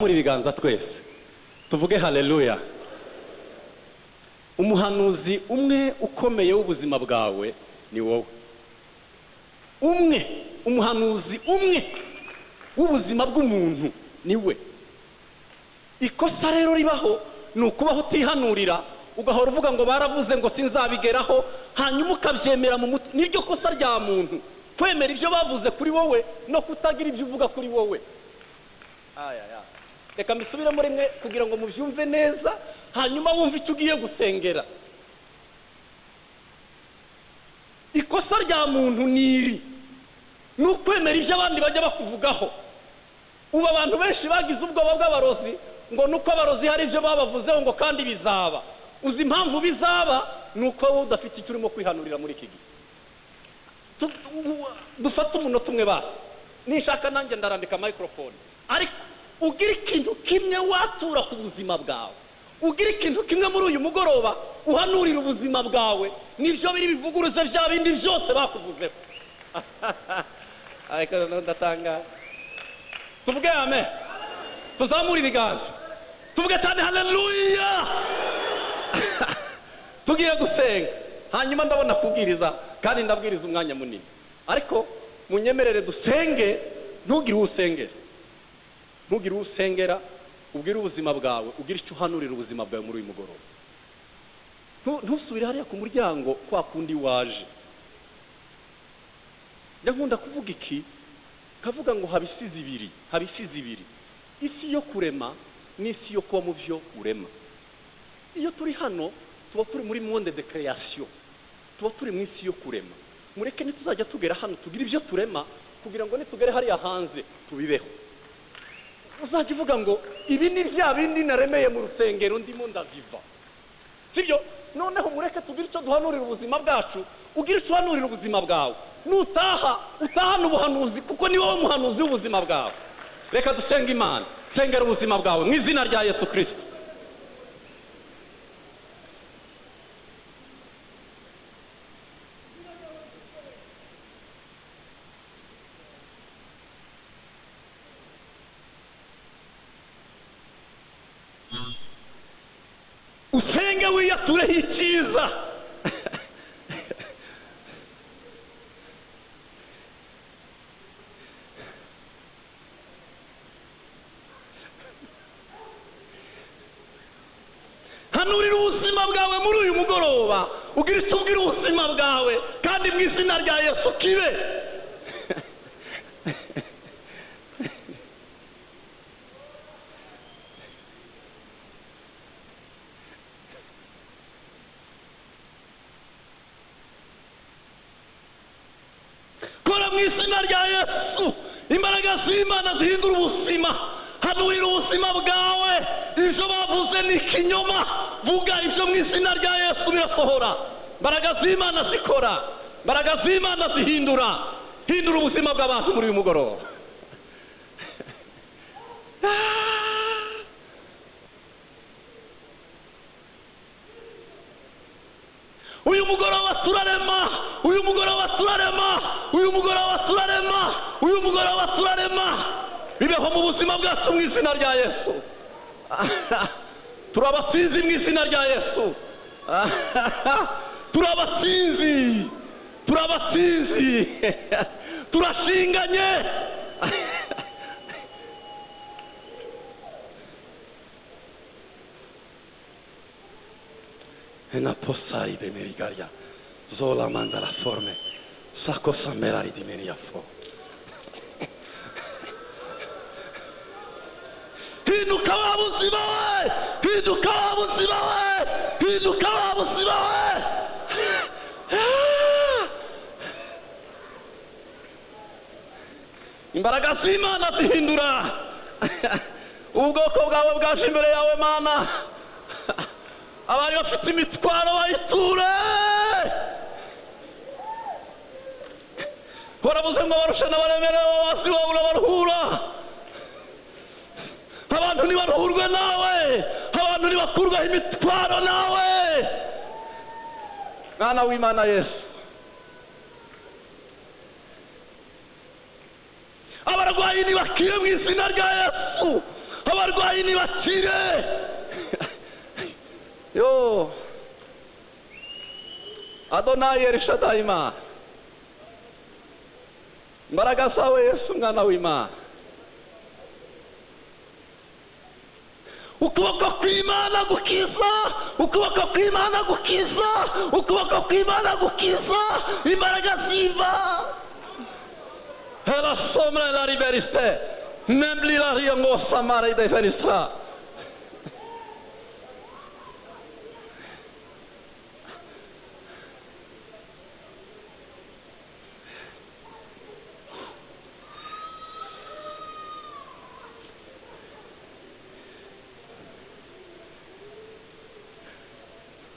Muri ibiganza twese tuvuge haleluya. Umuhanuzi umwe ukomeye w'ubuzima bwawe ni wowe. Umwe, umuhanuzi umwe w'ubuzima bw'umuntu ni we. Ikosa rero ribaho ni ukubaho utihanurira, ugahora uvuga ngo baravuze ngo sinzabigeraho, hanyuma ukabyemera mu mutwe. Niryo kosa rya muntu, kwemera ibyo bavuze kuri wowe no kutagira ibyo uvuga kuri wowe. Reka mbisubiremo rimwe kugira ngo mubyumve neza, hanyuma wumve icyo ugiye gusengera. Ikosa rya muntu ni iri, ni ukwemera ibyo abandi bajya bakuvugaho. Ubu abantu benshi bagize ubwoba bw'abarozi ngo nuko abarozi hari ibyo babavuzeho ngo kandi bizaba. Uzi impamvu bizaba? Ni uko wowe udafite icyo urimo kwihanurira muri iki gihe. Dufate umunota umwe basi, nishaka nanjye ndarambika microphone, ariko ugira ikintu kimwe watura ku buzima bwawe, ugira ikintu kimwe muri uyu mugoroba uhanurira ubuzima bwawe, nibyo biri bivuguruze bya bindi byose bakuvuzeho. Ariko noneho ndatanga. Tuvuge amen, tuzamure ibiganza, tuvuge cyane haleluya. Tugiye gusenga, hanyuma ndabona kubwiriza kandi ndabwiriza umwanya munini, ariko munyemerere dusenge. Ntugire uwo usengera, ntugire uwo usengera, ubwire ubuzima bwawe, ugire icyo uhanurira ubuzima bwawe muri uyu mugoroba. Ntusubire hariya ku muryango kwa kundi waje. Njya nkunda kuvuga iki, kavuga ngo haba isi zibiri, haba isi zibiri, isi yo kurema n'isi yo kuba mu byo urema. Iyo turi hano tuba turi muri monde de création, tuba turi mu isi yo kurema. Mureke nituzajya tugera hano tugire ibyo turema, kugira ngo nitugere hariya hanze tubibeho. Uzajya uvuga ngo ibi ni bya bindi naremeye mu rusengero ndimo ndaviva, sibyo? Noneho mureke tugire icyo duhanurira ubuzima bwacu. Ugire icyo uhanurira ubuzima bwawe, nutaha utahana ubuhanuzi, kuko ni wowe muhanuzi w'ubuzima bwawe. Reka dusenge Imana. Sengera ubuzima bwawe mu izina rya Yesu Kristo. Usenge wiyatureho icyiza. Hanurira ubuzima bwawe muri uyu mugoroba, ugira icyo ubwira ubuzima bwawe, kandi mu izina rya Yesu kibe. Kora mu izina rya Yesu, imbaraga z'Imana zihindura ubuzima. Hanurira ubuzima bwawe, ibyo bavuze ni ikinyoma, vuga ibyo mu izina rya Yesu birasohora. Imbaraga z'Imana zikora, imbaraga z'Imana zihindura. Hindura ubuzima bw'abantu muri uyu mugoroba. Uyu mugoroba turarema, uyu mugoroba turarema, uyu mugoroba turarema, uyu mugoroba turarema. Bibeho mu buzima bwacu mu izina rya Yesu. Turabatsinzi mu izina rya Yesu. Turabatsinzi, turabatsinzi, turashinganye. Ena posari de merigaria zola manda la forme sakosa merari di meria fo. Hinduka wa buzima we, hinduka wa buzima we, hinduka wa buzima we. Imbaraga z'Imana zihindura. Ubwoko bwawe bwaje imbere yawe Mana, abari bafite imitwaro bayiture. Waravuze ngo abarusha n'abaremerewe basi wowe urabaruhura. Abantu ntibaruhurwe nawe, abantu ntibakurwaho imitwaro nawe. Mwana w'Imana Yesu, abarwayi ntibakire mu izina rya Yesu. Abarwayi nibakire. Yo Adonai El Shaddai Imana, imbaraga zawe Yesu mwana w'Imana. Ukuboko kw'Imana gukiza, ukuboko kw'Imana gukiza, ukuboko kw'Imana gukiza, imbaraga ziva. Hela somra la riberiste, nembli la riongo samara de fenistra.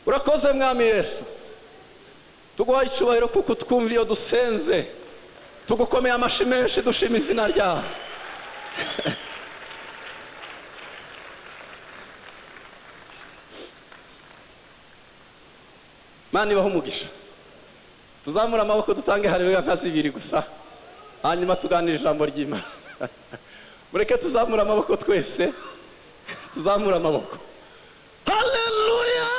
Urakoze mwami Yesu, tuguhaye icyubahiro kuko twumva iyo dusenze, tugukomeye amashi menshi dushima izina ryawe. Mana ibahe umugisha. Tuzamure amaboko dutange haleluya nka zibiri gusa, hanyuma tuganire ijambo ry'Imana. Mureke tuzamure amaboko twese, tuzamure amaboko. Haleluya!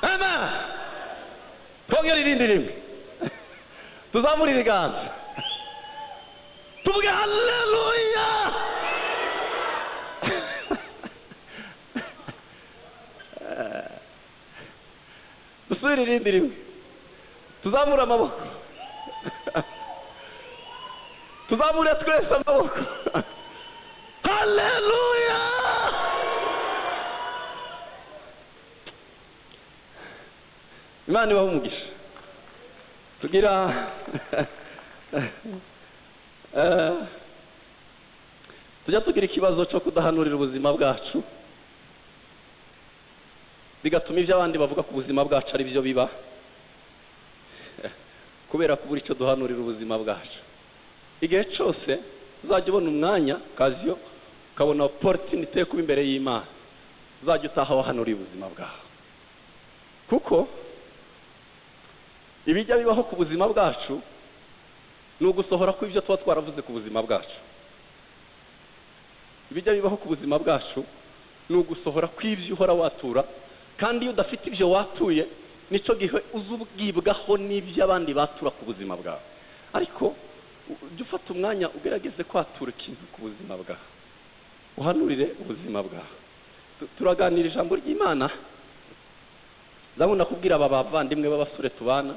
Amen. Twongere irindi rimwe, tuzamure ibiganza tuvuge haleluya. Dusubire irindi rimwe, tuzamure amaboko, tuzamure twese amaboko. Haleluya! Imana ibahe umugisha. Tugira tujya tugira ikibazo cyo kudahanurira ubuzima bwacu, bigatuma ibyo abandi bavuga ku buzima bwacu ari byo biba, kubera kubura icyo duhanurira ubuzima bwacu. Igihe cyose uzajya ubona umwanya kaziyo, ukabona opportunity yo kuba imbere y'Imana, uzajya utaha wahanuriye ubuzima bwawe, kuko ibijya bibaho ku buzima bwacu ni ugusohora kw'ibyo tuba twaravuze ku buzima bwacu. Ibijya bibaho ku buzima bwacu ni ugusohora kw'ibyo uhora watura, kandi iyo udafite ibyo watuye nicyo gihe uzubwibwaho n'ibyo abandi batura ku buzima bwawe. Ariko ujye ufata umwanya ugerageze kwatura ikintu ku buzima bwawe, uhanurire ubuzima bwawe. Turaganira ijambo ry'Imana. Ndabona kubwira aba bavandimwe b'abasore tubana,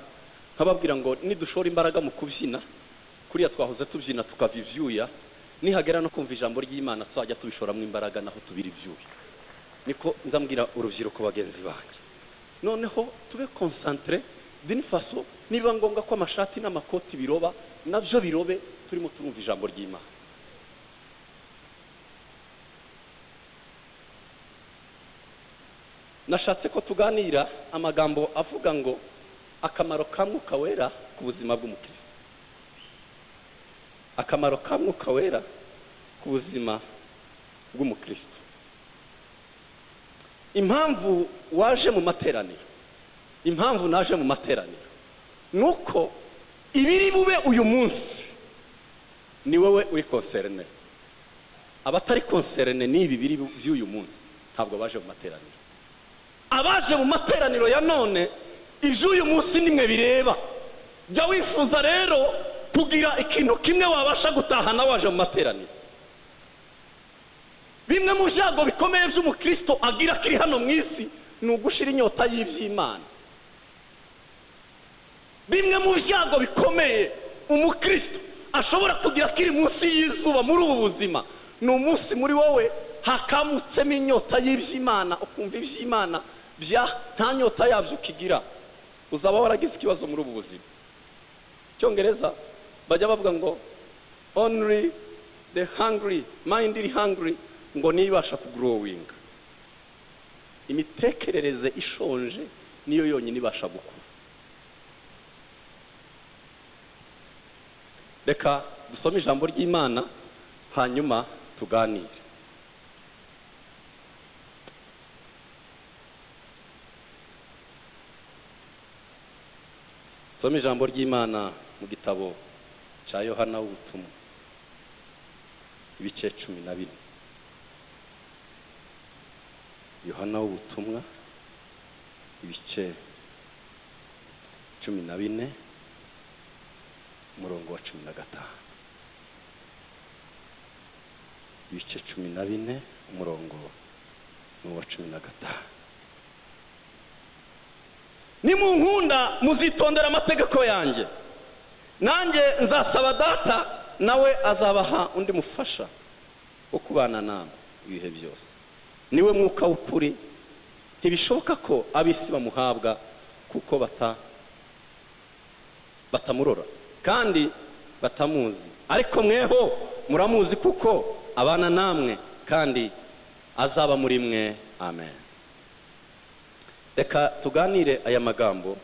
nkababwira ngo nidushora imbaraga mu kubyina kuriya twahoze tubyina tukava ibyuya, nihagera no kumva ijambo ry'Imana tuzajya tubishoramo imbaraga naho tubira ibyuya. Niko nzambwira urubyiruko bagenzi banjye. Noneho tube concentré d'une façon, niba ngombwa ko amashati n'amakoti biroba nabyo birobe, turimo turumva ijambo ry'Imana. Nashatse ko tuganira amagambo avuga ngo akamaro ka Mwuka Wera ku buzima bw'umukristo. Akamaro ka Mwuka Wera ku buzima bw'umukristo. Impamvu waje mu materaniro, impamvu naje mu materaniro, nuko ibiri bube uyu munsi ni wowe uri concerne. Abatari concerne n'ibi biri by'uyu munsi ntabwo baje mu materaniro. Abaje mu materaniro ya none iby'uyu munsi nimwe bireba. Jya wifuza rero kugira ikintu kimwe wabasha gutahana waje mu materaniro. Bimwe mu byago bikomeye by'umukristo agira kiri hano mu isi ni ugushira inyota y'iby'Imana. Bimwe mu byago bikomeye umukristo ashobora kugira kiri munsi y'izuba muri ubu buzima ni umunsi muri wowe hakamutsemo inyota y'iby'Imana, ukumva iby'Imana bya nta nyota yabyo ukigira, uzaba waragize ikibazo muri ubu buzima. Cyongereza bajya bavuga ngo only the hungry mind is hungry, ngo nibasha kugrowinga. Imitekerereze ishonje niyo yonyine ibasha gukura. Reka dusome ijambo ry'Imana hanyuma tuganire. Soma ijambo ry'Imana mu gitabo cya Yohana w'ubutumwa. ibice 14. Yohana w'ubutumwa ibice 14 umurongo wa 15. Ibice 14 umurongo wa 15. Nimunkunda muzitondera amategeko yanjye, nanjye nzasaba Data nawe azabaha undi mufasha wo kubana namwe ibihe byose, niwe Mwuka w'ukuri. Ntibishoboka ko ab'isi bamuhabwa kuko batamurora kandi batamuzi, ariko mweho muramuzi kuko abana namwe kandi azaba muri mwe. Amen. Reka tuganire aya magambo,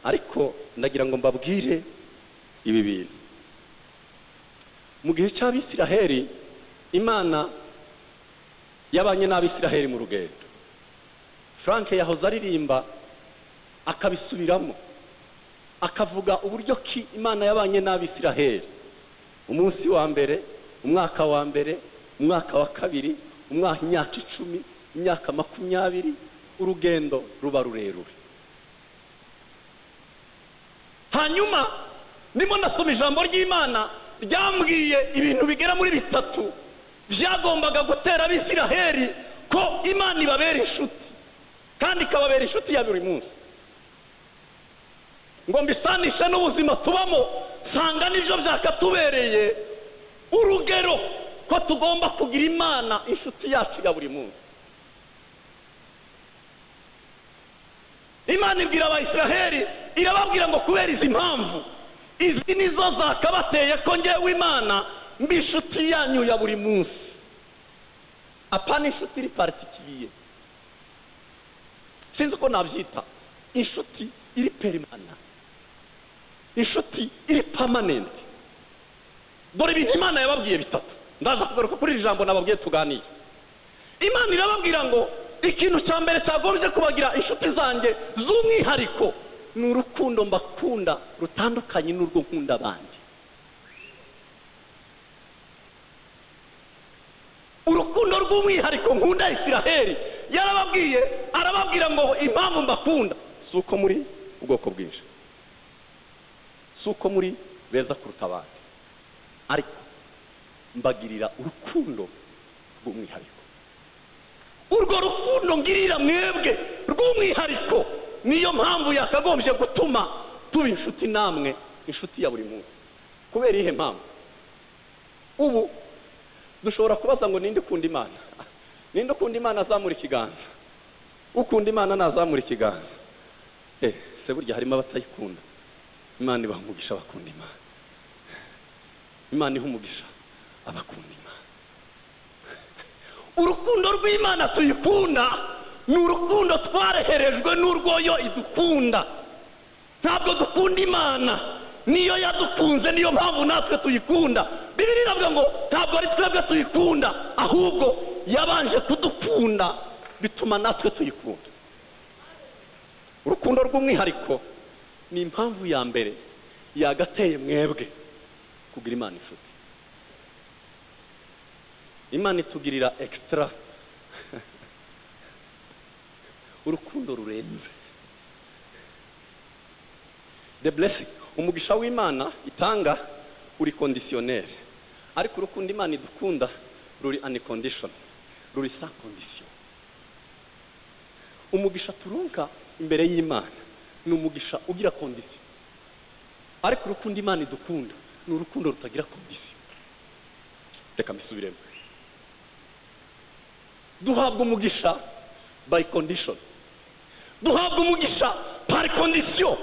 ariko ndagira ngo mbabwire ibi bintu. Mu gihe cy'Abisiraheli, Imana yabanye n'Abisiraheli mu rugendo. Frank yahoze aririmba akabisubiramo, akavuga uburyo ki Imana yabanye n'Abisiraheli. Umunsi wa mbere, umwaka wa mbere, umwaka wa kabiri, imyaka 10, imyaka 20, urugendo ruba rurerure. Hanyuma ndimo nasoma ijambo ry'Imana ryambwiye ibintu bigera muri 3 byagombaga gutera Abisiraheli ko Imana ibabera inshuti, kandi ikababera inshuti ya buri munsi. Ngo mbisanishe n'ubuzima tubamo, sanga nibyo byakatubereye urugero ko tugomba kugira Imana inshuti yacu ya buri munsi. Imana ibwira Abayisiraheli, irababwira ngo kubera izi mpamvu, izi nizo zakabateye ko njyewe Imana mbi inshuti yanyu ya buri munsi. Apana inshuti iri particulier, sinzi uko nabyita, inshuti iri permanent, inshuti iri permanent. Dore ibintu Imana yababwiye 3. Ndaza kugaruka kuri iri jambo nababwiye tuganire. Imana irababwira ngo ikintu cya mbere cyagombye kubagira inshuti zanjye z'umwihariko ni urukundo mbakunda rutandukanye n'urwo nkunda abandi. Urukundo rw'umwihariko nkunda Isiraheli, yarababwiye, arababwira ngo impamvu mbakunda si uko muri ubwoko bwinshi, si uko muri beza kuruta abandi, ariko mbagirira urukundo rw'umwihariko. Urwo rukundo ngirira mwebwe rw'umwihariko niyo mpamvu yakagombye gutuma tuba inshuti namwe, inshuti ya buri munsi. Kubera ihe mpamvu? Ubu dushobora kubaza ngo ninde ukunda Imana? Ninde ukunda Imana azamura ikiganza? Ukunda Imana nazamura ikiganza. Se burya harimo abatayikunda. Imana ibaha umugisha abakunda Imana. Imana iha umugisha abakunda Imana. Urukundo rw'Imana tuyikunda ni urukundo twareherejwe n'urwo yo idukunda. Ntabwo dukunda Imana, niyo yadukunze, niyo mpamvu natwe tuyikunda. Bibiliya iravuga ngo ntabwo ari twebwe tuyikunda, ahubwo yabanje kudukunda bituma natwe tuyikunda. Urukundo rw'umwihariko ni impamvu ya mbere yagateye mwebwe kugira Imana inshuti. Imana itugirira extra urukundo rurenze. The blessing, umugisha w'Imana itanga uri conditionnel, ariko urukundo Imana idukunda ruri unconditional, ruri sans condition. Umugisha turonka imbere y'Imana ni umugisha ugira condition, ariko urukundo Imana idukunda ni urukundo rutagira condition. Reka mbisubiremo. Duhabwa umugisha by condition, duhabwa umugisha par condition,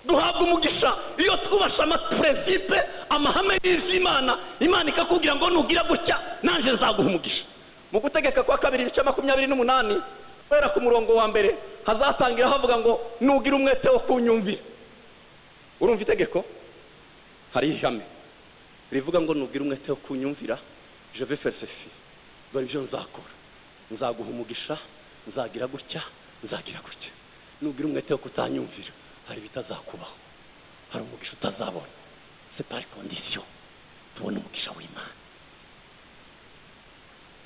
duhabwa umugisha iyo twubasha amaprincipe, amahame y'Imana. Imana ikakubwira ngo nugira gutya nanje nzaguha umugisha. Mu gutegeka kwa kabiri ibice 28 guhera ku murongo wa mbere hazatangira havuga ngo nugira umwete wo kunyumvira. Urumva itegeko? Hari ihame rivuga ngo nugira umwete wo kunyumvira, je vais faire ceci, dore ibyo nzakora, nzaguha umugisha, nzagira gutya, nzagira gutya. Nugira umwete wo kutanyumvira, hari bitazakubaho, hari umugisha utazabona. C'est par condition tubona umugisha w'Imana.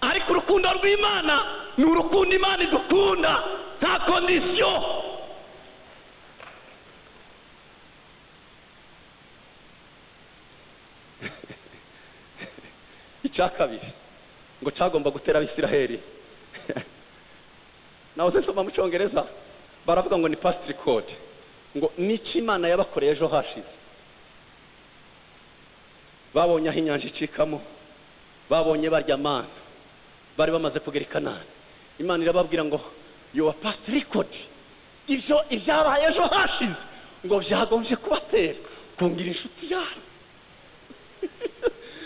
Ariko urukundo rw'Imana ni urukundo Imana idukunda nta condition. Icya kabiri ngo cyagomba gutera Abisiraheli, nawe nsoma mu Cyongereza baravuga ngo ni past record, ngo n'icyo Imana yabakoreye ejo hashize. Babonye aho inyanja icikamo, babonye barya mana, bari bamaze kugera i Kanani. Imana irababwira ngo your past record, ibyo ibyabaye ejo hashize ngo byagombye kubatera kungira inshuti yanyu.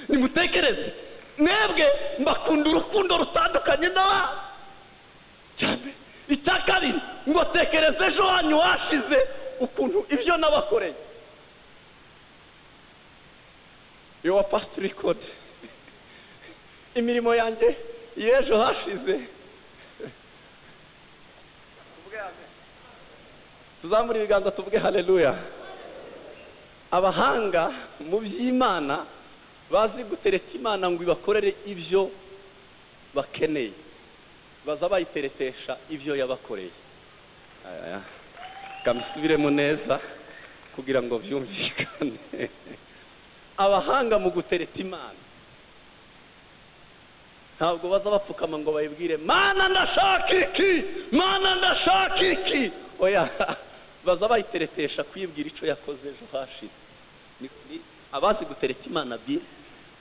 Nimutekereze mwebwe mbakunda urukundo rutandukanye n'abandi cyane. Icya kabiri ngo tekereze ejo hanyu hashize ukuntu ibyo nabakoreye. Your past record, imirimo yanjye y'ejo hashize. Tuzamure ibiganza tuvuge haleluya. Abahanga mu by'Imana bazi gutereta Imana ngo ibakorere ibyo bakeneye, baza bayiteretesha ibyo yabakoreye. Kamisubiremo neza kugira ngo byumvikane. Abahanga mu gutereta Imana ntabwo baza bapfukama ngo bayibwire Mana ndashaka iki, Mana ndashaka iki. Oya, baza bayiteretesha kuyibwira icyo yakoze ejo hashize. Abazi gutereta Imana bi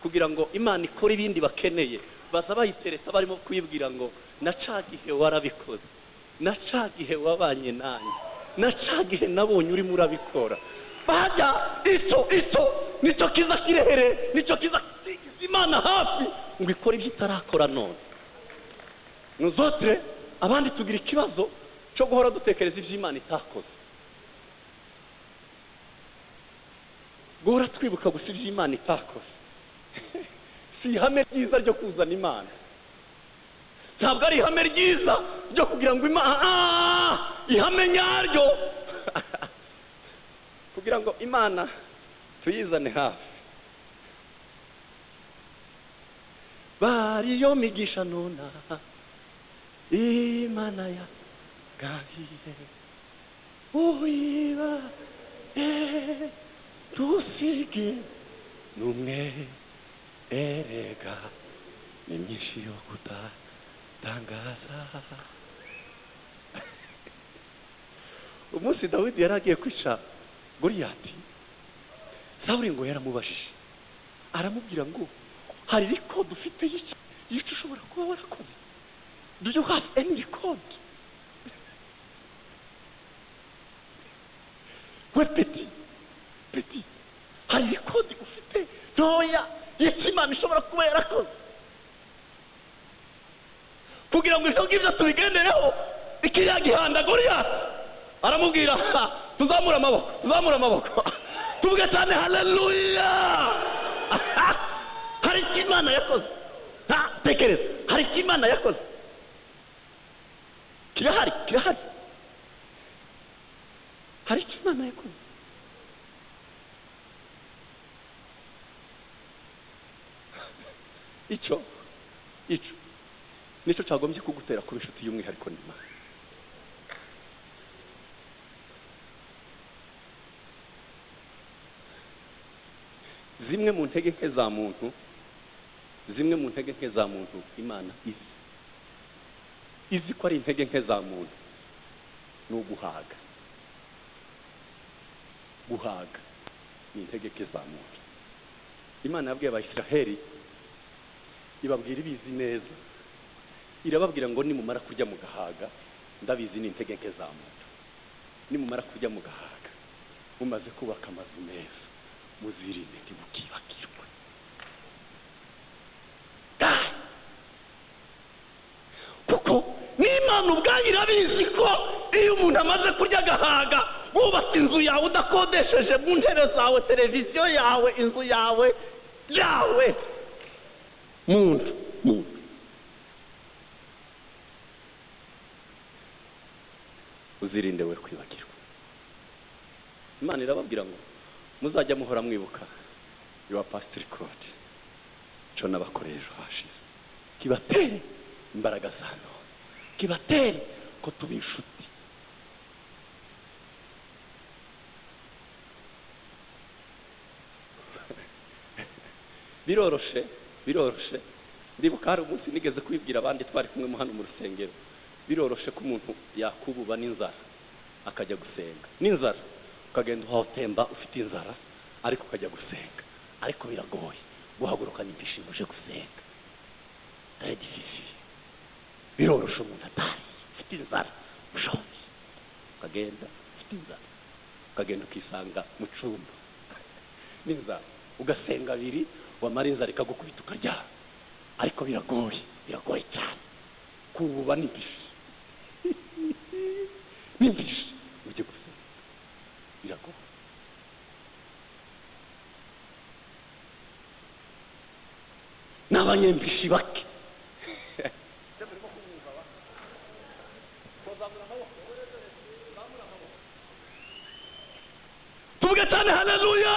kugira ngo Imana ikore ibindi bakeneye, baza bayitereta barimo kuyibwira ngo na cagihe warabikoze, na cagihe wabanye nanjye, na cagihe nabonye urimo urabikora. Bajya icyo icyo nicyo kiza kirehere, nicyo kiza kigize Imana hafi ngo ikore ibyo itarakora none. Nous autres abandi tugira ikibazo cyo guhora dutekereza ibyo Imana itakoze, guhora twibuka gusa ibyo Imana itakoze. Si ihame ryiza ryo kuzana Imana, ntabwo ari ihame ryiza ryo kugira ngo Imana ihame nyaryo kugira ngo Imana tuyizane hafi. Bariyo migisha nona Imana ya gahiye uyiba tusige numwe erega ni myinshi yo kutatangaza. Umunsi Dawidi yaragiye kwica Goliyati, Sawuli ngo yaramubajije aramubwira ngo hari record ufite yica ushobora kuba warakoze? Do you have any record? We petit petit, hari record ufite ntoya yica Imana ishobora kuba yarakoze? Kugira ngo ibyo ngibyo tubigendereho. Ikiriya gihanda Goliyati aramubwira tuzamura amaboko, tuzamura amaboko tuvuge cyane haleluya. Hari icyo Imana yakoze. Tekereza, hari icyo Imana yakoze kirahari, kirahari. Hari icyo Imana yakoze. Icyo icyo nicyo cyagombye kugutera kuba inshuti y'umwihariko n'Imana. Zimwe mu ntege nke za muntu, zimwe mu ntege nke za muntu Imana izi, izi ko ari intege nke za muntu ni uguhaga. Guhaga ni intege nke za muntu. Imana yabwiye Abayisiraheli ibabwira ibizi neza, irababwira ngo nimumara kurya mugahaga, ndabizi ni intege nke za muntu, nimumara kurya mugahaga mumaze kubaka amazu meza, muzirinde ntibukibagirwe. Kuko n'Imana ubwayo irabizi ko iyo umuntu amaze kurya agahaga, wubatse inzu yawe udakodesheje, mu ntebe zawe, televiziyo yawe, inzu yawe yawe, muntu muntu uzirinde we kwibagirwa. Imana irababwira ngo muzajya muhora mwibuka your past record, cyo nabakoreye ejo hashize. Kibatere imbaraga za none, kibatere ko tuba inshuti. Biroroshe, biroroshe. Ndibuka hari umunsi nigeze kubibwira abandi twari kumwe mu hano mu rusengero. Biroroshe ko umuntu yakububa n'inzara akajya gusenga. N'inzara ukagenda uhatemba ufite inzara ariko ukajya gusenga. Ariko biragoye guhaguruka n'ibyishimo uje gusenga. Très difficile. Biroroshe umuntu atariye ufite inzara ushonje, ukagenda ufite inzara, ukagenda ukisanga mu cyumba n'inzara, ugasenga abiri, wamara inzara ikagukubita ukaryama. Ariko biragoye, biragoye cyane kububa n'imbishi n'imbishi ujye gusenga, biragoye. N'abanyembishi bake. Tuvuge cyane haleluya.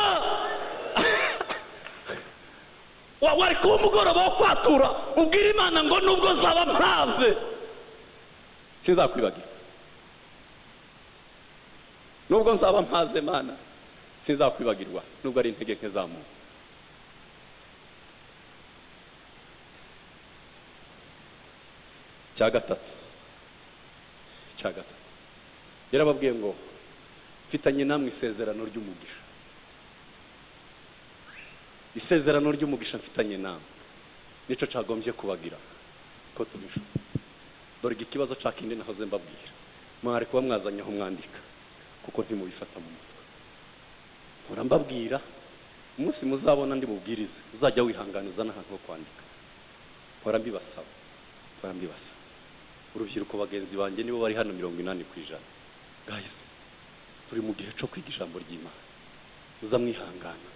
Wari kuba umugoroba wo kwatura ubwira Imana ngo nubwo nzaba mpaze sinzakwibagira, nubwo nzaba mpaze Mana sinzakwibagirwa, nubwo ari intege nke za muntu. Cya gatatu yarababwiye ngo mfitanye namwe isezerano ry'umugisha. Isezerano ry'umugisha mfitanye namwe nico cagombye kubagira ko tubishuti. Dore ikibazo ca kindi nahoze mbabwira, mwari kuba mwazanye aho mwandika kuko ntimubifata mu mutwe. Mpora mbabwira umunsi muzabona ndi bubwirize uzajya wihangana uzana ahantu ho kwandika. Mpora mbibasaba, mpora mbibasaba. Urubyiruko bagenzi banjye nibo bari hano 80%. Guys, turi mu gihe cyo kwiga ijambo ry'Imana. Muza mwihangana,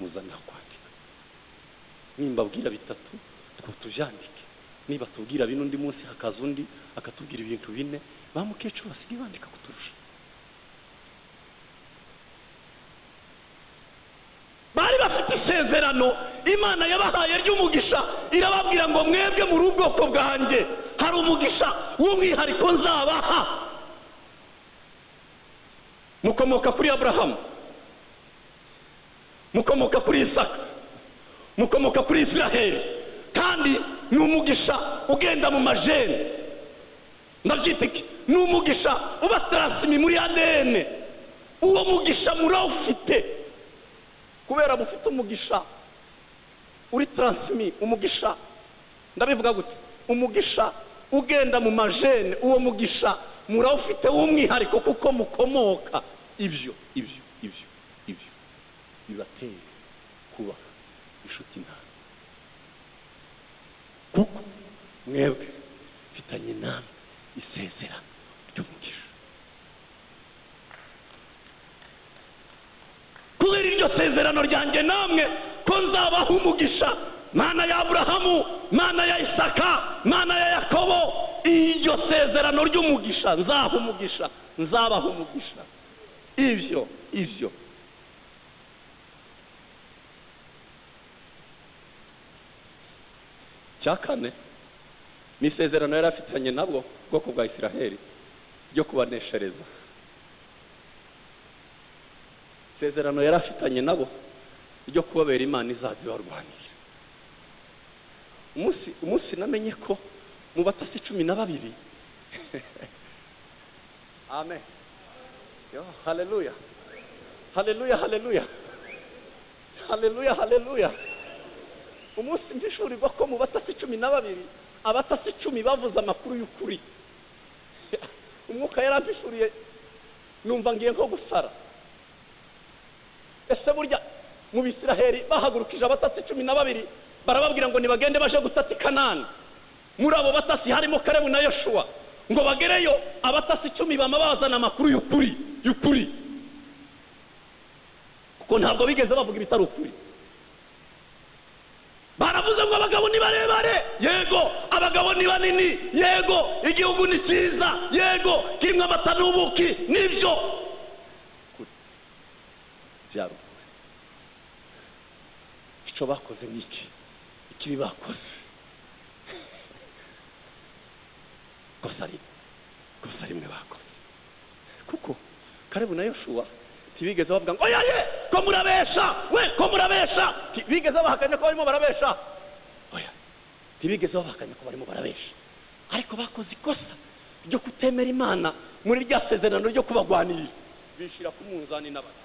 muzana kwandika. Nimbabwira bitatu two tuvyandike. Niba tubwira bino undi munsi hakaza undi akatubwira ibintu bine, ba mukecuru basigaye bandika kuturusha. Bari bafite isezerano Imana yabahaye ry'umugisha, irababwira ngo mwebwe muri ubwoko bwanjye hari umugisha w'umwihariko nzabaha. Mukomoka kuri Abrahamu, mukomoka kuri Isaka, mukomoka kuri Israheli, kandi ni umugisha ugenda mu majene. Ndabyita iki? Ni umugisha uba transmis muri ADN. Uwo mugisha murawufite kubera mufite umugisha uri transmis. Umugisha ndabivuga gute? Umugisha ugenda mu majene, uwo mugisha murawufite w'umwihariko kuko mukomoka. Ibyo ibyo ibyo ibyo bibateye kuba inshuti nawe, kuko mwebwe mfitanye namwe isezerano ry'umugisha. Kubera iryo sezerano ryanjye namwe ko nzabaha umugisha, Mana ya Abrahamu, Mana ya Isaka, Mana ya Yakobo, iryo sezerano ry'umugisha nzaha umugisha, nzabaha umugisha. Ibyo ibyo cya kane ni isezerano yari afitanye nabwo bwoko bwa Isiraheli ryo kubaneshereza. Isezerano yari afitanye nabo ryo kubabera Imana izazibarwanira. Umunsi namenye ko mu batasi 12 amen. Yo, haleluya, haleluya, haleluya, haleluya, haleluya. Umunsi mpishurirwa ko mu batasi 12 abatasi 10 bavuze amakuru y'ukuri. Umwuka yarampishuriye numva ngiye nko gusara. Ese burya mu Bisiraheli bahagurukije abatasi 12 barababwira ngo nibagende baje gutata Kanani. Muri abo batasi harimo Kalebu na Yoshua. Ngo bagereyo abatasi 10 bama bazana amakuru y'ukuri, y'ukuri, kuko ntabwo bigeze bavuga ibitari ukuri. Baravuze ngo abagabo ni barebare, yego, abagabo ni banini, yego, igihugu ni cyiza, yego, kirimo amata n'ubuki, nibyo. Byaro icyo bakoze niki? Ikibi bakoze. Kosa rimwe, kosa rimwe bakoze, kuko Kalebu na Yoshuwa ntibigeze bavuga ngo oya ye ko murabesha, we ko murabesha. Bigeze bahakanya ko barimo barabesha? Oya, ntibigeze bahakanya ko barimo barabesha, ariko bakoze ikosa ryo kutemera Imana muri rya sezerano ryo kubagwanirira, bishira ku munzani n'abantu.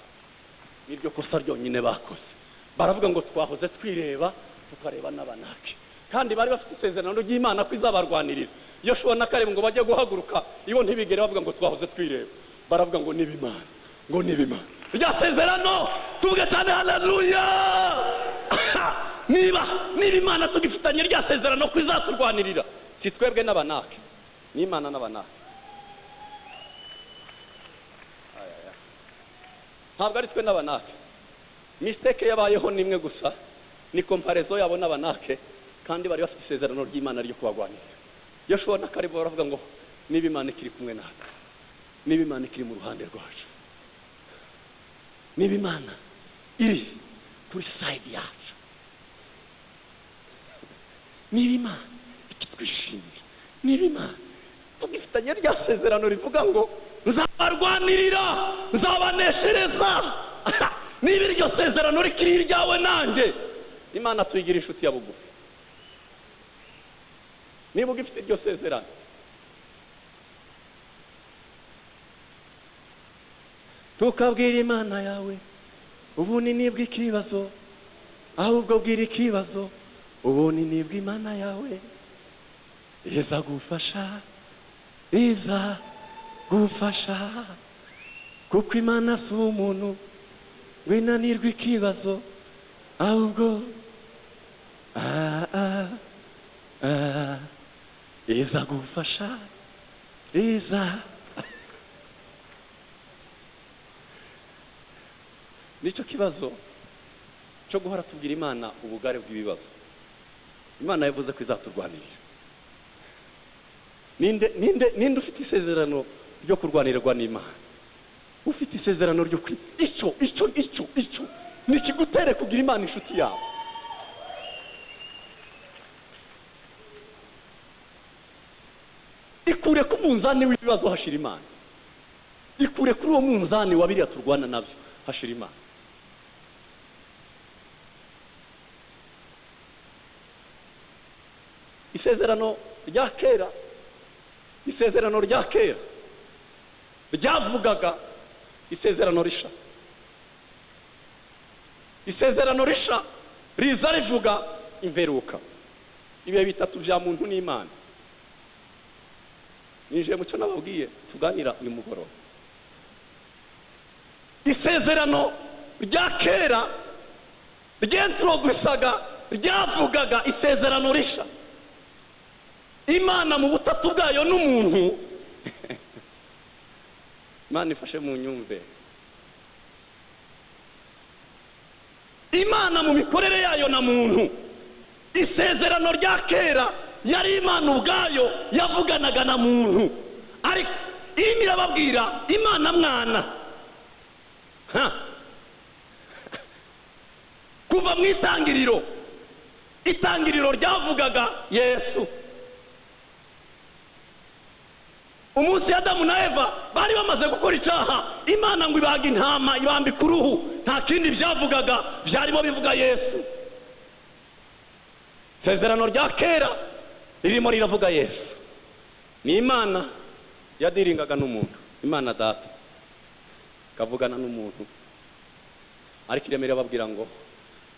Niryo kosa ryonyine bakoze. Baravuga ngo twahoze twireba tukareba n'abanaki, kandi bari bafite isezerano ry'Imana ko izabarwanirira. Yoshuwa na Kalebu ngo bajye guhaguruka, ibo ntibigere bavuga ngo twahoze twireba, baravuga ngo niba Imana, ngo niba Imana. Rya sezerano, tuvuge cyane haleluya. Niba Imana tugifitanye rya sezerano ko izaturwanirira, si twebwe n'abanaki, ni Imana n'abanaki. Ntabwo ari twe n'abanake. Mistake yabayeho nimwe gusa, ni comparaison yabo n'abanake, kandi bari bafite isezerano ry'Imana ryo kubagwanirira. Yoshuwa na Kalebu baravuga ngo niba Imana ikiri kumwe natwe, niba Imana ikiri mu ruhande rwacu, niba Imana iri kuri side yacu, niba Imana ikitwishimira, niba Imana tugifitanye rya sezerano rivuga ngo nzabarwanirira, nzabaneshereza, niba iryo sezerano rikiri iryawe nanjye, Imana tuyigira inshuti ya bugufi. Niba ugifite iryo sezerano, ntukabwire Imana yawe ubunini bw'ikibazo, ahubwo bwira ikibazo ubunini bw'Imana yawe. Iza gufasha, iza gufasha, kuko Imana si umuntu ngo inanirwe ikibazo, ahubwo iza gufasha, iza. Nicyo kibazo cyo guhora tubwira Imana ubugare bw'ibibazo. Imana yavuze ko izaturwanirira. Ninde ufite isezerano ryo kurwanirwa n'Imana? Ufite isezerano ryo kwi icyo icyo icyo icyo nikigutere kugira Imana inshuti yawe. Ikure ku munzani w'ibibazo hashira Imana. Ikure kuri uwo munzani wa biriya turwana nabyo hashira Imana. Isezerano rya kera, isezerano rya kera ryavugaga isezerano risha. Isezerano risha riza rivuga imperuka, ibihe bitatu bya muntu n'Imana. Ninjiye mu cyo nababwiye tuganira uyu mugoroba. Isezerano rya kera ryintrodusaga, ryavugaga isezerano risha. Imana mu butatu bwayo n'umuntu. Imana ifashe mu nyumve. Imana mu mikorere yayo na muntu. Isezerano rya kera yari Imana ubwayo yavuganaga na muntu, ariko irimo irababwira Imana mwana. Kuva mu itangiriro, itangiriro ryavugaga Yesu. Umunsi Adamu na Eva bari bamaze gukora icyaha, Imana ngo ibaga intama ibambika uruhu, nta kindi byavugaga, byarimo bivuga Yesu. Isezerano rya kera ririmo riravuga Yesu. Ni Imana yadiringaga n'umuntu, Imana data kavugana n'umuntu, ariko iremera babwira ngo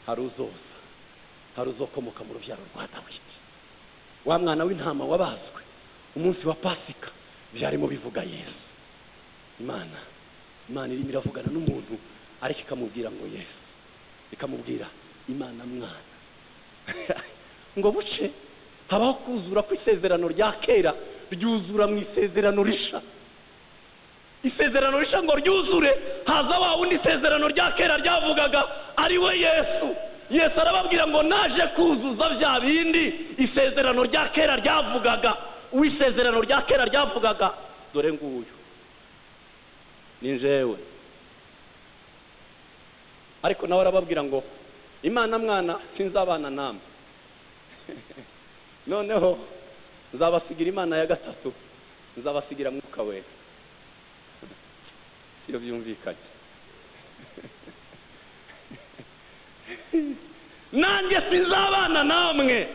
hari uzoza, hari uzokomoka mu rubyaro rwa Dawidi, wa mwana w'intama wabazwe umunsi wa Pasika, byarimo bivuga Yesu. Imana irimo iravugana n'umuntu, ariko ikamubwira ngo Yesu, ikamubwira Imana mwana. Ngo buce habaho kuzura kw'isezerano rya kera, ryuzura mu isezerano risha. Isezerano risha ngo ryuzure, haza wa wundi isezerano rya kera ryavugaga ari we Yesu. Yesu arababwira ngo naje kuzuza bya bindi isezerano rya kera ryavugaga. Uwisezerano rya kera ryavugaga, dore nguyu ni jewe. Ariko nawe arababwira ngo Imana mwana sinzabana namwe, noneho nzabasigira Imana ya gatatu Nzabasigira Mwuka Wera. Siyo byumvikanye. Nanjye sinzabana namwe.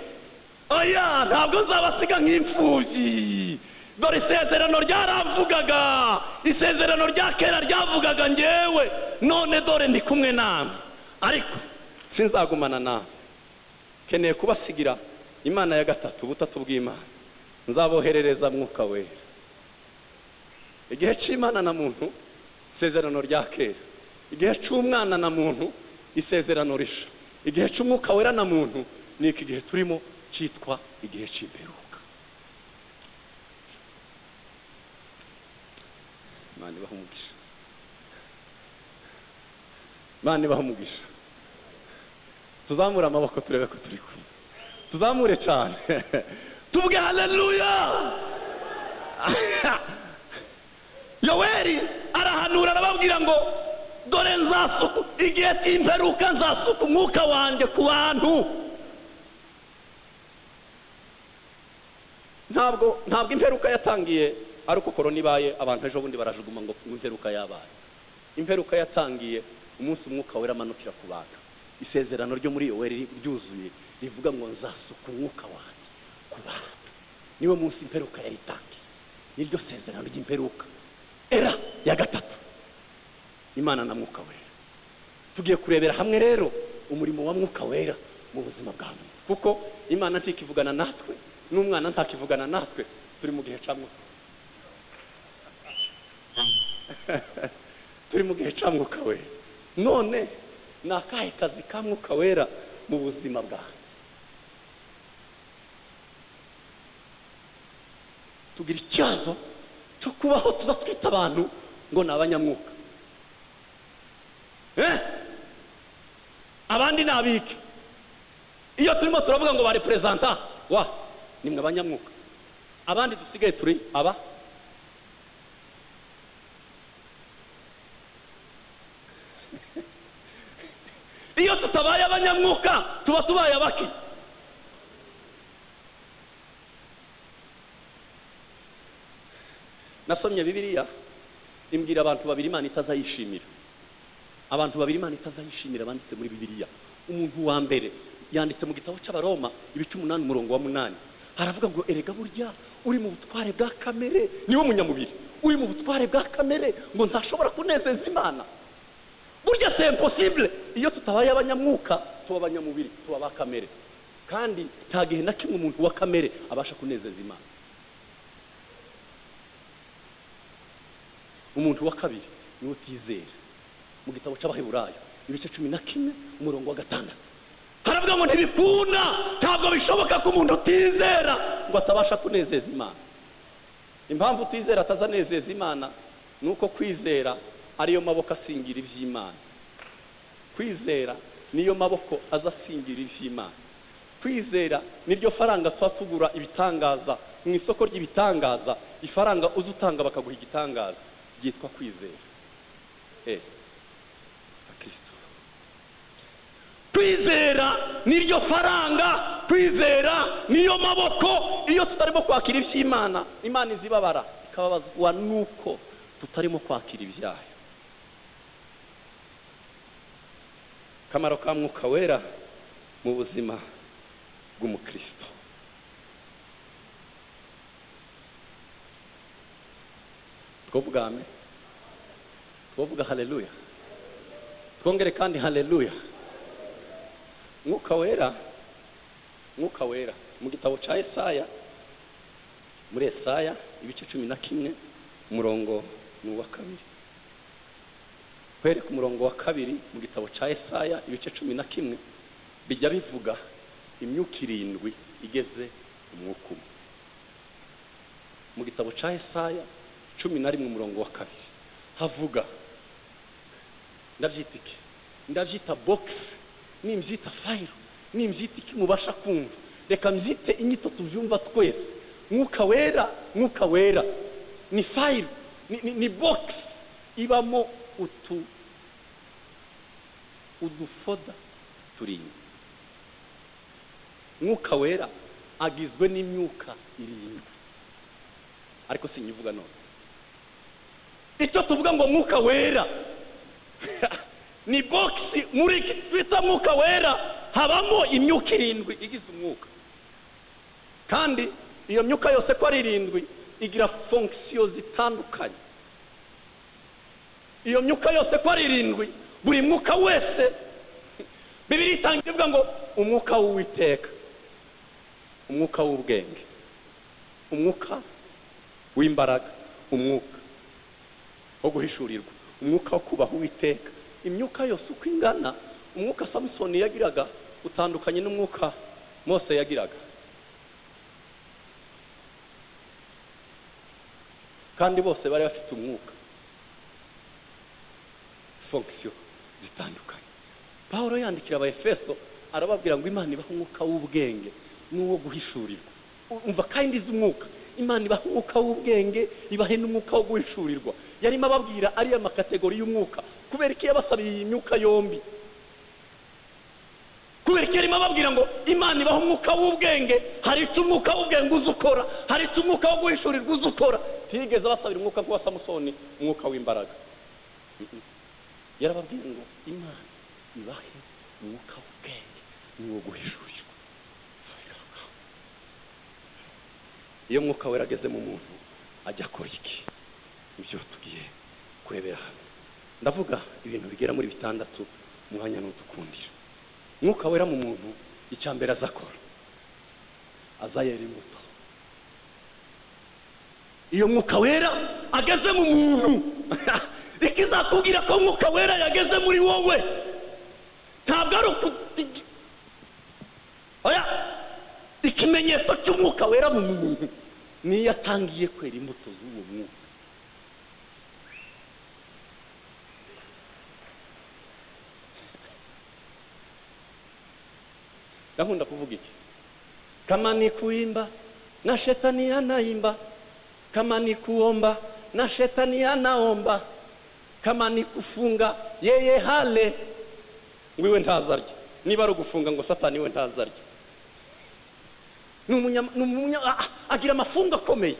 Oya, ntabwo nzabasiga nk'imfubyi. Dore isezerano ryaravugaga, isezerano rya kera ryavugaga njyewe, none dore ndi kumwe namwe, ariko sinzagumana namwe. Keneye kubasigira Imana ya gatatu, ubutatu bw'Imana. Nzaboherereza Mwuka Wera. Igihe cy'Imana na muntu, isezerano rya kera. Igihe cy'umwana na muntu, isezerano risha. Igihe cy'Umwuka Wera na muntu ni iki gihe turimo cyitwa igihe cy'imperuka. Imana ibahe umugisha. Imana ibahe umugisha. Tuzamure amaboko turebe ko turi kumwe. Tuzamure cyane. Tuvuge haleluya. Yoweri arahanura arababwira ngo dore nzasuku igihe cy'imperuka, nzasuka umwuka wanjye ku bantu. Ntabwo imperuka yatangiye ari uko korona ibaye, abantu ejo bundi barajuguma ngo imperuka yabaye. Imperuka yatangiye umunsi Umwuka Wera amanukira ku bantu. Isezerano ryo muri Yoweri ryuzuye rivuga ngo nzasuka umwuka wanjye ku bantu. Niwe munsi imperuka yari itangiye. Niryo sezerano ry'imperuka, era ya gatatu, Imana na Mwuka Wera. Tugiye kurebera hamwe rero umurimo wa Mwuka Wera mu buzima bwa muntu, kuko Imana ntikivugana natwe n'umwana ntakivugana natwe, turi mu gihe cya Mwuka. Turi mu gihe cya Mwuka Wera. None ni akahe kazi ka Mwuka Wera mu buzima bwanjye? Tugira ikibazo cyo kubaho tuza twita abantu ngo ni abanyamwuka, abandi ni abike. Iyo turimo turavuga ngo ba representa wa nimwe abanyamwuka, abandi dusigaye turi aba. Iyo tutabaye abanyamwuka tuba tubaye abaki. Nasomye Bibiliya imbwira abantu babiri Imana itazayishimira. Abantu babiri Imana itazayishimira banditse muri Bibiliya. Umuntu wa mbere yanditse mu gitabo cy'Abaroma ibice 8 umurongo wa 8. Haravuga ngo erega burya uri mu butware bwa kamere, niwe munyamubiri uri mu butware bwa kamere ngo ntashobora kunezeza Imana. Burya c'est impossible. Iyo tutabaye abanyamwuka tuba abanyamubiri, tuba ba kamere. Kandi nta gihe na kimwe umuntu wa kamere abasha kunezeza Imana. Umuntu wa kabiri ni utizera. Mu gitabo cy'Abaheburayo ibice 11 umurongo wa 6 haravuga ngo ntibikunda, ntabwo bishoboka ko umuntu utizera ngo atabasha kunezeza Imana. Impamvu utizera atazanezeza Imana nuko kwizera ariyo maboko asingira iby'Imana. Kwizera niyo maboko azasingira iby'Imana. Kwizera niryo faranga tuba tugura ibitangaza mu isoko ry'ibitangaza. Ifaranga uzutanga bakaguha igitangaza ryitwa kwizera. Kristo. Kwizera niryo faranga, kwizera niyo maboko. Iyo tutarimo kwakira iby'Imana, Imana izibabara ikababazwa nuko tutarimo kwakira ibyayo. Kamaro ka Mwuka Wera mu buzima bw'umukristo. Twovuga amen. Twovuga haleluya. Twongere kandi haleluya. Mwuka Wera, Mwuka Wera mu gitabo cya Yesaya, muri Yesaya ibice 11 umurongo ni wa 2. Kwereka umurongo wa 2 mu gitabo cya Yesaya ibice 11 bijya bivuga imyuka 7 igeze umwuka umwe. Mu gitabo cya Yesaya 11 umurongo wa 2 havuga, ndabyita iki? Ndabyita box, nimbyita file, nimbyita iki mubasha kumva? Reka mbyite inyito tubyumva twese. Mwuka Wera, Mwuka Wera ni file, ni box ibamo udufoda turindwi. Mwuka Wera agizwe n'imyuka 7. Ariko sinyivuga none. Icyo tuvuga ngo mwuka wera ni box muri twita mwuka wera, habamo imyuka 7 igize umwuka. Kandi iyo myuka yose ko ari 7 igira fonction zitandukanye. Iyo myuka yose ko ari 7, buri mwuka wese Bibiliya itangira ivuga ngo umwuka w'Uwiteka, umwuka w'ubwenge, umwuka w'imbaraga, umwuka wo guhishurirwa, umwuka wo kubaha Uwiteka. Imyuka yose uko ingana, umwuka Samusoni yagiraga utandukanye n'umwuka Mose yagiraga. Kandi bose bari bafite umwuka, fonction zitandukanye. Paulo yandikira Abaefeso arababwira ngo Imana ibaha umwuka w'ubwenge n'uwo guhishurirwa. Umva kandi z'umwuka, Imana ibaha umwuka w'ubwenge, ibahe n'umwuka wo guhishurirwa. Yarimo ababwira ariya makategori y'umwuka. Kubera iki yabasabiye iyi myuka yombi? Kubera iki yarimo ababwira ngo Imana ibaha umwuka w'ubwenge, hari icyo umwuka w'ubwenge uzi ukora, hari icyo umwuka wo guhishurirwa uzi ukora. Ntiyigeze abasabira umwuka nk'uwa Samusoni, umwuka w'imbaraga. Yarababwiye ngo Imana ibahe umwuka w'ubwenge n'uwo guhishurirwa. Iyo mwuka wera ageze mu muntu ajya akora iki? Ibyo tugiye kurebera hano. Ndavuga ibintu bigera muri 6, umwanya n'udukundira. Mwuka wera mu muntu icya mbere azakora, azayera imbuto. Iyo mwuka wera ageze mu muntu, ikizakubwira ko mwuka wera yageze muri wowe, ntabwo ari oya. Ikimenyetso cy'umwuka wera mu muntu niyo atangiye kwera imbuto z'uwo mwuka. Ndakunda kuvuga iki? Kama ni kuimba na shetani anaimba, kama ni kuomba na shetani anaomba, kama ni kufunga yeye hale. Ngwiwe ntazarya. Niba ari ugufunga ngo satani we ntazarya. Numunya agira amafungo akomeye.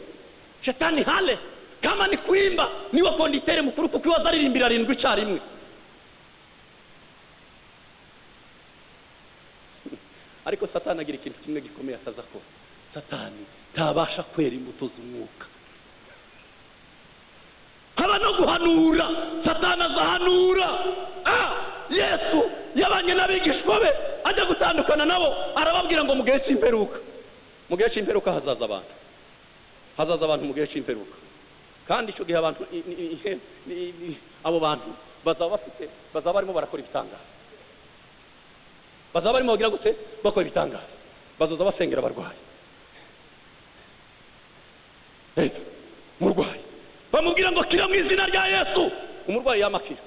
Shetani hale. Kama ni kuimba niwe konditere mukuru kuko azaririmbira 7 icyarimwe. Ariko satani agira ikintu kimwe gikomeye atazakora. Satani ntabasha kwera imbuto z'umwuka. Haba no guhanura, satani azahanura. Yesu yabanye n'abigishwa be ajya gutandukana nabo, arababwira ngo mu gihe cy'imperuka, mu gihe cy'imperuka hazaza abantu. Hazaza abantu mu gihe cy'imperuka. Kandi icyo gihe abantu abo bantu bazaba bafite, bazaba barimo barakora ibitangaza. Bazaba barimo bagira gute? Bakora ibitangaza. Bazoza basengera abarwayi. Erita umurwayi bamubwira ngo kira mu izina rya Yesu, umurwayi yamakira.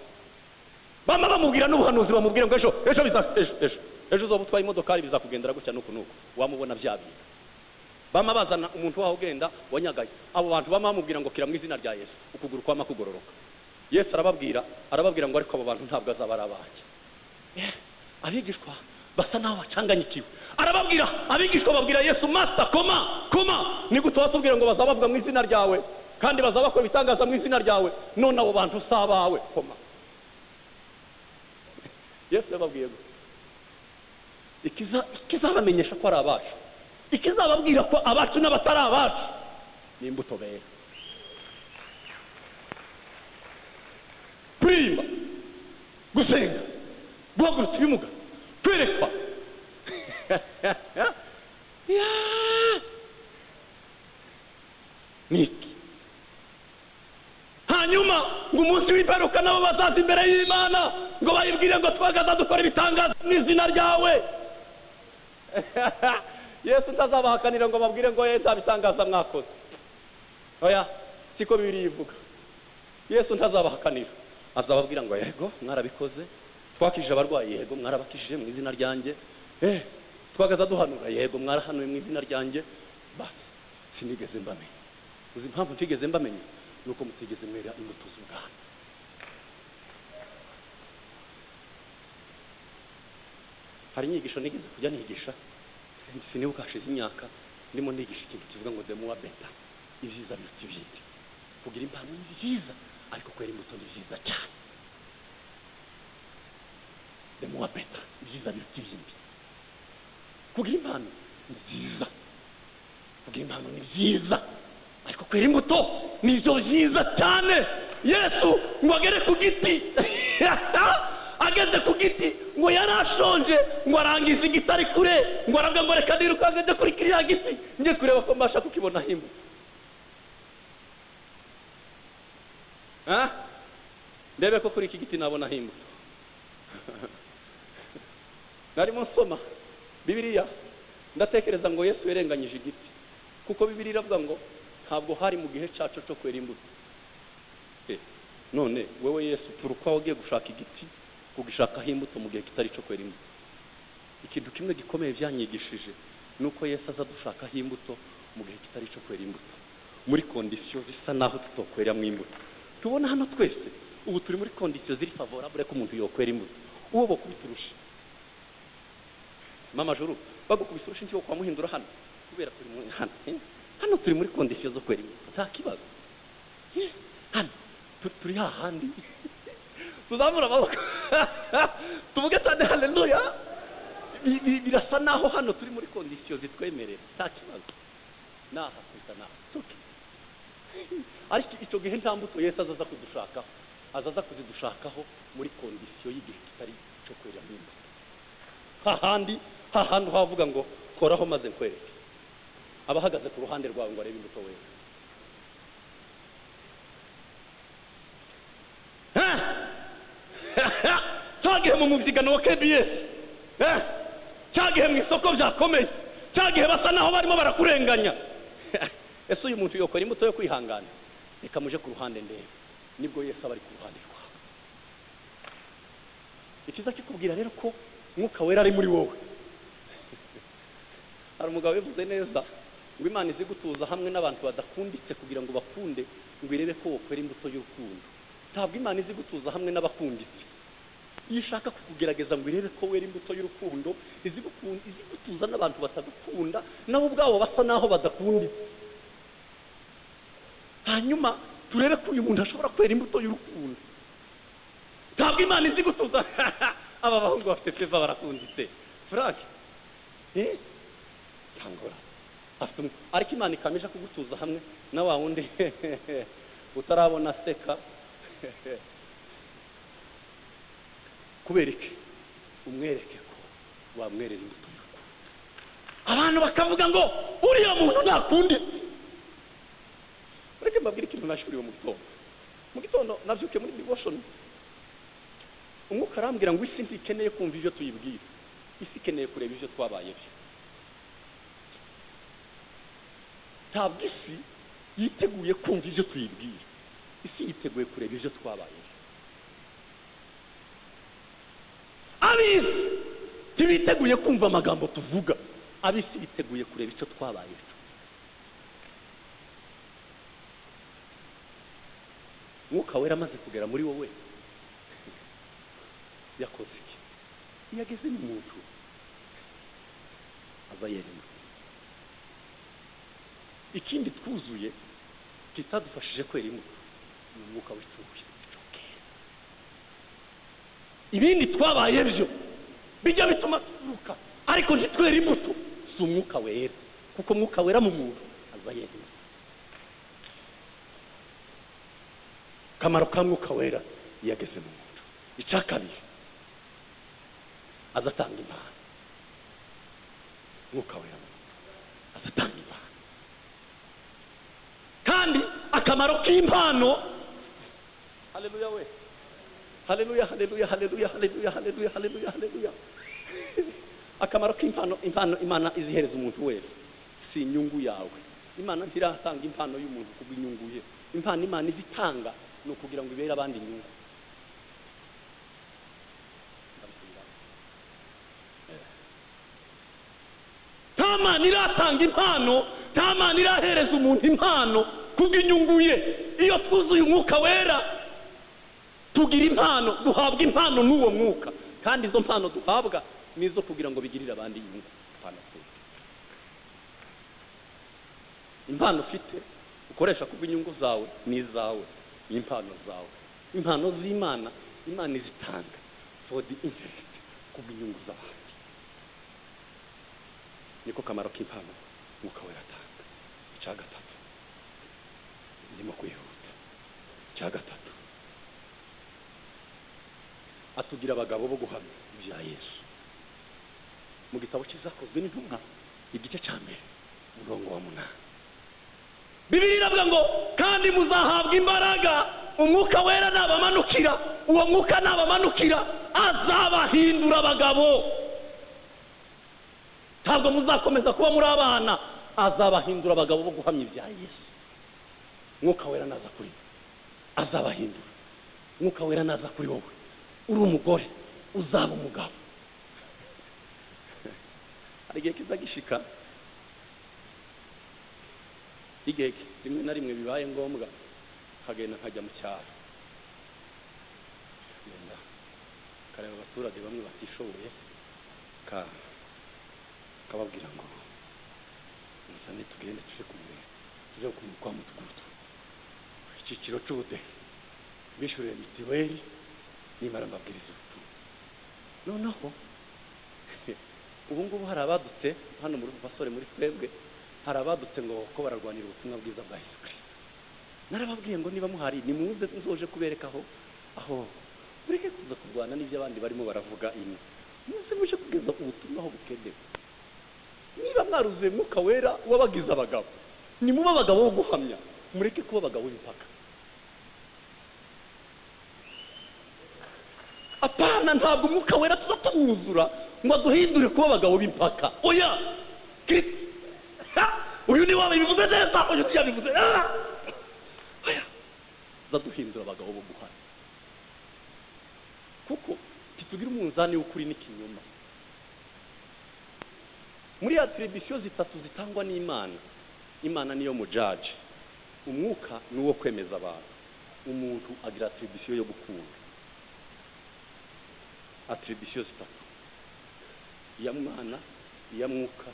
Bama bamubwira n'ubuhanuzi, bamubwira ngo ejo ejo biza ejo ejo ejo uzoba utwaye imodokari bizakugendera gutya nuko nuko, wamubona bya bintu. Bama bazana umuntu waho ugenda wanyagaye. Abo bantu bama bamubwira ngo kira mu izina rya Yesu, ukuguru kwama kugororoka. Yesu arababwira ngo ariko abo bantu ntabwo azaba ari abanjye. Abigishwa basa naho bacanganyikiwe. Arababwira, abigishwa babwira Yesu, master koma koma, ni gute watubwira ngo bazaba bavuga mu izina ryawe kandi bazaba bakora ibitangaza mu izina ryawe, none abo bantu si abawe? Koma. Yesu yababwiye ngo ikizabamenyesha ko ari abacu, ikizababwira ko abacu n'abatari abacu ni imbuto bera. Kuririmba, gusenga, guhagurutsa ibimuga, kwerekwa. Niki hanyuma ngo umunsi w'imperuka nabo bazaza imbere y'Imana ngo bayibwire ngo twagaza dukora ibitangaza mu izina ryawe. Yesu ntazabahakanira ngo babwire ngo ye nta bitangaza mwakoze. Oya, siko Bibiliya ivuga. Yesu ntazabahakanira, azababwira ngo yego mwarabikoze, twakijije abarwayi, yego mwarabakijije mu izina ryanjye, twagaza duhanura, yego mwarahanuye mu izina ryanjye, but sinigeze mbamenya. Uzi impamvu ntigeze mbamenya? Nuko mutigeze mwera imbuto z'ubwami. Hari inyigisho nigeze kujya nigisha, sinibuka hashize imyaka, ndimo nigisha ikintu kivuga ngo the more better. Ibyiza biruta ibindi. Kugira impano ni byiza, ariko kwera imbuto ni byiza cyane. The more better. Ibyiza biruta ibindi. Kugira impano ni byiza, kugira impano ni byiza, ariko kwera imbuto ni byo byiza cyane. Yesu ngo agere ku giti, ageze ku giti ngo yari ashonje, ngo arangize igiti ari kure, ngo aravuga ngo reka nirukanke njye kuri kiriya giti, njye kureba ko mbasha kukibonaho imbuto. Ndebe ko kuri iki giti nabonaho imbuto. Narimo nsoma Bibiliya, ndatekereza ngo Yesu yarenganyije igiti, kuko Bibiliya iravuga ngo ntabwo hari mu gihe cyacu cyo kwera imbuto. None wewe Yesu pfuruka wagiye gushaka igiti kugishakaho imbuto mu gihe kitari cyo kwera imbuto. Ikintu kimwe gikomeye byanyigishije nuko Yesu aza dushakaho imbuto mu gihe kitari cyo kwera imbuto, muri condition zisa naho tutokweramo imbuto. Tubona hano twese ubu turi muri condition ziri favorable ko umuntu yokwera imbuto. Uwo bokubiturusha mama juru bagukubisa urushinge wo kwamuhindura hano, kubera turi muri hano. Hano turi muri condition zo kwera imbuto, nta kibazo. Hano turi hahandi tuzamura amaboko tuvuge cyane haleluya. Birasa naho hano turi muri condition zitwemerera, nta kibazo. Naha kwita naha, it's okay. Ariko icyo gihe nta mbuto Yesu azaza kudushakaho, azaza kuzidushakaho muri condition y'igihe kitari cyo kwera imbuto. Hahandi hahandi havuga ngo koraho maze nkwereke, abahagaze ku ruhande rwawe ngo arebe imbuto wera. Cyagihe mu mubyigano wa KBS, cyagihe mu isoko byakomeye, cyagihe basa naho barimo barakurenganya. Ese uyu muntu yokora imbuto yo kwihangana? Reka muje ku ruhande ndebe. Nibwo Yesu aba ari ku ruhande rwawe. Ikiza kikubwira rero ko Mwuka Wera ari muri wowe. Hari umugabo bivuze neza ngo Imana izi gutuza hamwe n'abantu badakunditse kugira ngo bakunde, ngo irebe ko wokwera imbuto y'urukundo. Ntabwo Imana izi gutuza hamwe n'abakunditse. Iyo ishaka kukugerageza ngo irebe ko wera imbuto y'urukundo, izi gutuza n'abantu batagukunda, nabo ubwabo basa naho badakunditse. Hanyuma turebe ko uyu muntu ashobora kwera imbuto y'urukundo. Ntabwo Imana izi gutuza. Aba bahungu bafite feva barakunditse. Frank tangora afite, ariko Imana ikamije kugutuza hamwe na wa wundi utarabona seka. Kubera iki? Umwereke ko wamwerera imbuto y'urukundo. Abantu bakavuga ngo uriya muntu ntakunditse. Reka mbabwire ikintu nashuriwe mu gitondo. Mu gitondo nabyukiye muri devotion, Umwuka arambwira ngo isi ntikeneye kumva ibyo tuyibwira, isi ikeneye kureba ibyo twabaye byo. Ntabwo isi yiteguye kumva ibyo tuyibwira, isi yiteguye kureba ibyo twabaye byo. Ab'isi ntibiteguye kumva amagambo tuvuga, ab'isi biteguye kureba icyo twabaye byo. Mwuka Wera amaze kugera muri wowe yakoze iki? Iyo ageze mu muntu aza yera imbuto. Ikindi twuzuye kitadufashije kwera imbuto ni umwuka w'icyubahiro. Ibindi twabaye byo bijya bituma turuka, ariko ntitwere imbuto, si umwuka wera, kuko umwuka wera mu muntu aza yera imbuto. Kamaro ka mwuka wera iyo ageze mu muntu. Icya kabiri, azatanga impano. Mwuka wera azatanga impano. Kandi akamaro k'impano, haleluya we, haleluya haleluya haleluya haleluya haleluya haleluya haleluya. Akamaro k'impano, impano Imana izihereza umuntu wese si inyungu yawe. Imana ntiratanga impano y'umuntu kubw'inyungu ye. Impano Imana izitanga ni ukugira ngo ibere abandi inyungu. Nta Mana iratanga impano, nta Mana irahereza umuntu impano kubw'inyungu ye. Iyo twuzuye umwuka wera tugira impano, duhabwa impano n'uwo mwuka, kandi izo mpano duhabwa nizo kugira ngo bigirire abandi inyungu. Impano ufite Ukoresha kubw'inyungu zawe n'izawe, impano zawe. Impano z'Imana, Imana izitanga for the interest, kubw'inyungu z'abandi. Niko kamaro k'impano Mwuka Wera atanga. Icya gatatu, ndimo kwihuta, icya gatatu, atugira abagabo bo guhamya ibya Yesu. Mu gitabo cy'Ibyakozwe n'Intumwa, igice cya 1, umurongo wa 8, Bibiliya iravuga ngo: "Kandi muzahabwa imbaraga Umwuka Wera nabamanukira. Uwo Mwuka nabamanukira azabahindura abagabo. Ntabwo muzakomeza kuba muri abana, azabahindura abagabo bo guhamya ibya Yesu." Mwuka Wera naza kuri we azabahindura. Mwuka Wera naza kuri wowe, uri umugore uzaba umugabo. Hari igihe kiza gishika, igihe rimwe na rimwe bibaye ngombwa nkagenda nkajya mu cyaro, ngenda kareba abaturage bamwe batishoboye, kababwira ngo musane tugende tuje ku murenge, tuje kwa mudugudu, icyiciro cy'ubudehe, bishyurire mitiweli, nimara mbabwiriza ubutumwa. Noneho ubu ngubu hari abadutse hano muri basore, muri twebwe hari abadutse ngo ko bararwanira ubutumwa bwiza bwa Yesu Kirisito. Narababwiye ngo niba muhari nimuze nzoje kubereka aho mureke kuza kurwana n'ibyo abandi barimo baravuga ino, muze muje kugeza ubutumwa aho bukenewe. Niba mwaruzuye Mwuka Wera wabagize abagabo, nimuba abagabo bo guhamya, mureke kuba abagabo b'impaka. Apana, ntabwo Umwuka Wera tuza tumwuzura ngo aduhindure kuba abagabo b'impaka. Oya, uyu ni wawe bivuze neza, uyu ntiyabivuze. Oya, azaduhindura abagabo bo guhamya, kuko ntitugira umunzani w'ukuri n'ikinyoma. Muri attribution zitatu zitangwa n'Imana, Imana niyo mujaji, Umwuka ni uwo kwemeza abantu, umuntu agira attribution yo gukunda. Attribution zitatu: iya Mwana, iya Mwuka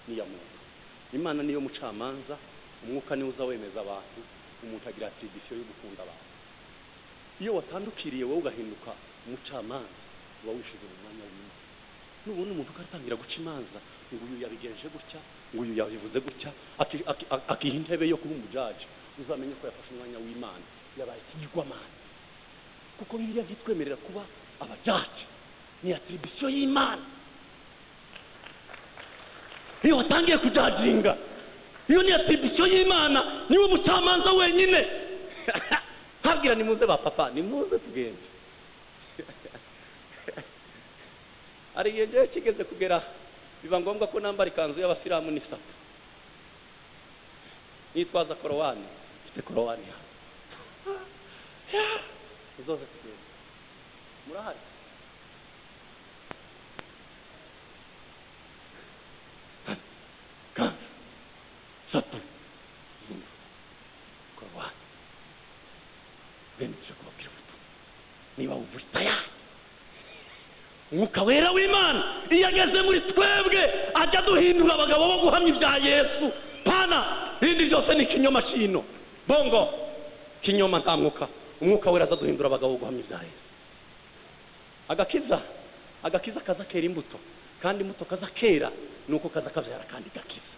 n'iya muntu. Imana niyo mucamanza, Umwuka niwe uza wemeza abantu, umuntu agira attribution yo gukunda abantu. Iyo watandukiriye wowe ugahinduka umucamanza, uba wishize mu mwanya w'Imana. Nubona umuntu ukatangira guca imanza ngo uyu yabigenje gutya, ngo uyu yabivuze gutya, akiha intebe yo kuba umujaji, uzamenye ko yafashe umwanya w'Imana, yabaye ikigirwamana. Kuko Bibiliya ntitwemerera kuba abajaji, ni attribution y'Imana. Iyo watangiye kujajinga, iyo ni attribution y'Imana, niwe mucamanza wenyine. Habwira nimuze ba papa, nimuze tugende. Hari igihe njyewe kigeze kugera biba ngombwa ko nambara ikanzu y'abasilamu n'isapu, nitwaza korowani, mfite korowani hano. Uzoze tugende. Murahari? Kanzu, sapu, zungu, korowani, tugende tuje kubabwira ubutumwa. Niba wumva uri tayari, Umwuka Wera w'Imana iyo ageze muri twebwe ajya duhindura abagabo bo guhamya ibya Yesu. Pana ibindi byose ni ikinyoma kino bongo kinyoma, nta mwuka. Umwuka Wera aza duhindura abagabo bo guhamya ibya Yesu. Agakiza kaza kera imbuto, kandi imbuto kaza kera nuko kaza kabyara kandi gakiza.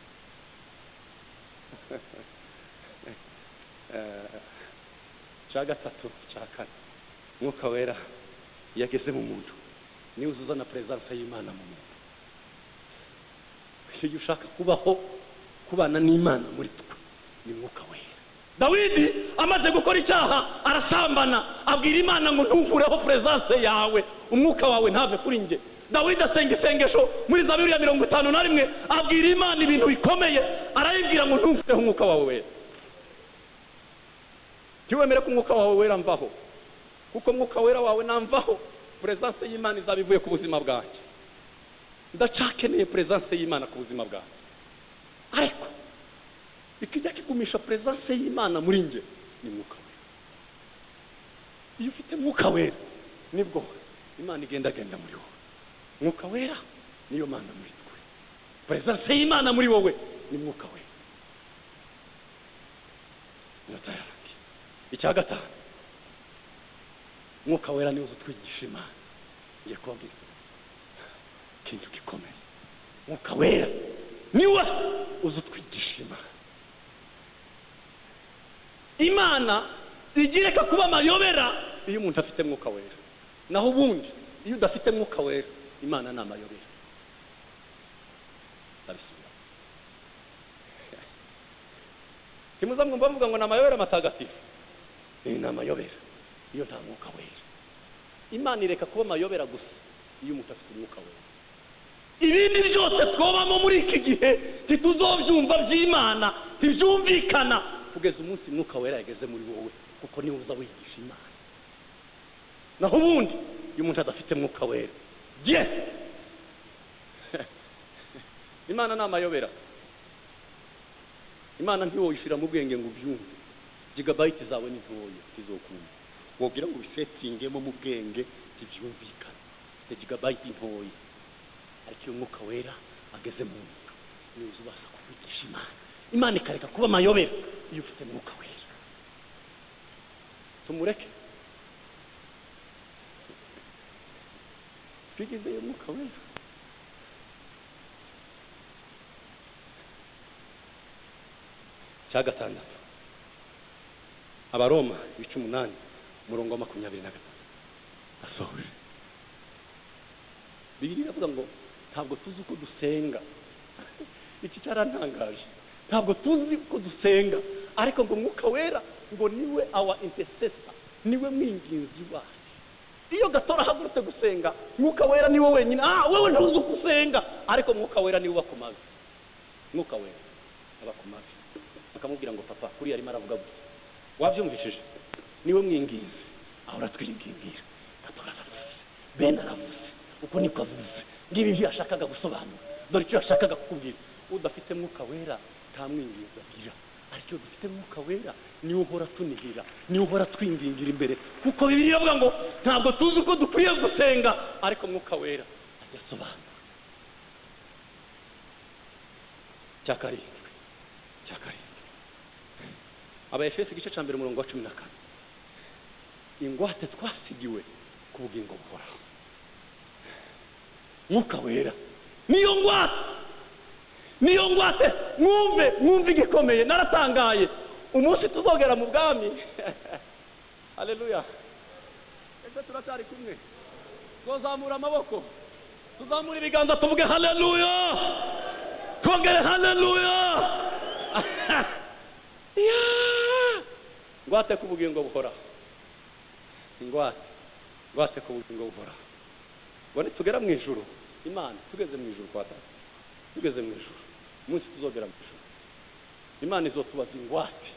Cya gatatu, cya kane, Umwuka Wera yageze mu muntu niwe uzana presence y'Imana mu muntu. Iyo ushaka kubaho kubana n'Imana muri twe ni Mwuka Wera. Dawidi amaze gukora icyaha arasambana, abwira Imana ngo ntunkureho presence yawe, umwuka wawe ntave kuri njye. Dawidi asenga isengesho muri Zaburi ya 51, abwira Imana ibintu bikomeye, arayibwira ngo ntunkureho umwuka wawe wera. Ntiwemere ko umwuka wawe wera mvaho, kuko umwuka wera wawe namvaho presence y'Imana izaba ivuye ku buzima bwanjye. Ndacakeneye presence y'Imana ku buzima bwanjye, ariko ikijya kigumisha presence y'Imana muri njye ni Mwuka Wera. Iyo ufite Mwuka Wera nibwo Imana igendagenda muri wowe. Mwuka Wera niyo Mana muri twe, presence y'Imana muri wowe ni Mwuka Wera. Iminota yarangiye. Icya gatanu, Mwuka Wera niwe utwigisha Imana. Ngiye kubabwira ikintu gikomeye. Mwuka Wera niwe uzutwigisha Imana. Imana igireka kuba amayobera iyo umuntu afite Mwuka Wera. Naho ubundi iyo udafite Mwuka Wera, Imana ni amayobera. Ndabisubira. Ntimuzamwumva bavuga ngo ni amayobera matagatifu. Ni amayobera iyo nta Mwuka Wera. Imana ireka kuba amayobera gusa iyo umuntu afite Umwuka Wera. Ibindi byose twobamo muri iki gihe ntituzobyumva by'Imana, ntibyumvikana kugeza umunsi Mwuka Wera yageze muri wowe, kuko niwe uza wigisha Imana. Naho ubundi iyo umuntu adafite Mwuka Wera, die Imana ni amayobera. Imana ntiwoyishira mu bwenge ngo ubyumve. Gigabyte zawe ni ntoya, ntizokumva. Wogira ngo ubisetingemo mu bwenge, ntibyumvikana. Ufite gigabyte ntoya, ariko iyo Mwuka Wera ageze mu muntu, niwe uzubasha kukwigisha Imana. Imana ikareka kuba amayobera iyo ufite Mwuka Wera. Tumureke twigizeyo Mwuka Wera. Cya gatandatu, Abaroma ibice 8 umurongo wa 25. Asohoje. Bibiliya iravuga ngo ntabwo tuzi uko dusenga. Iki cyarantangaje. Ntabwo tuzi uko dusenga, ariko ngo Mwuka Wera ngo niwe our intercessor, niwe mwinginzi wacu. Iyo gatora hagurutse gusenga, Mwuka Wera niwe wenyine. Wewe ntuzi uko usenga, ariko Mwuka Wera niwe uba ku mavi. Mwuka Wera aba ku mavi, akamubwira ngo papa kuri arimo aravuga gutya. Wabyumvishije? Niwe mwinginzi, ahora twingingira. Gatora aravuze, Ben aravuze, uko niko avuze. Ngibi ibyo yashakaga gusobanura, dore icyo yashakaga kukubwira. Udafite Mwuka Wera nta mwinginzi agira, ariko iyo dufite Mwuka Wera niwe uhora tunihira, niwe uhora twingingira imbere. Kuko Bibiliya iravuga ngo ntabwo tuzi uko dukwiye gusenga, ariko Mwuka Wera ajya asobanura. Cya karindwi, cya karindwi, Abaefeso igice cya 1 umurongo wa 14. Ingwate twasigiwe ku bugingo buhoraho. Mwuka Wera niyo ngwate, niyo ngwate. Mwumve, mwumve igikomeye. Naratangaye umunsi tuzogera mu bwami. Haleluya. Ese turacyari kumwe? Tuzamura amaboko, tuzamura ibiganza, tuvuge haleluya, twongere haleluya. Ngwate ku bugingo buhoraho. Ingwate, ngwate ku bugingo buhoraho. Ngo nitugera mu ijuru, Imana tugeze mu ijuru kwa Data, tugeze mu ijuru, umunsi tuzogera mu ijuru, Imana izotubaza ingwate.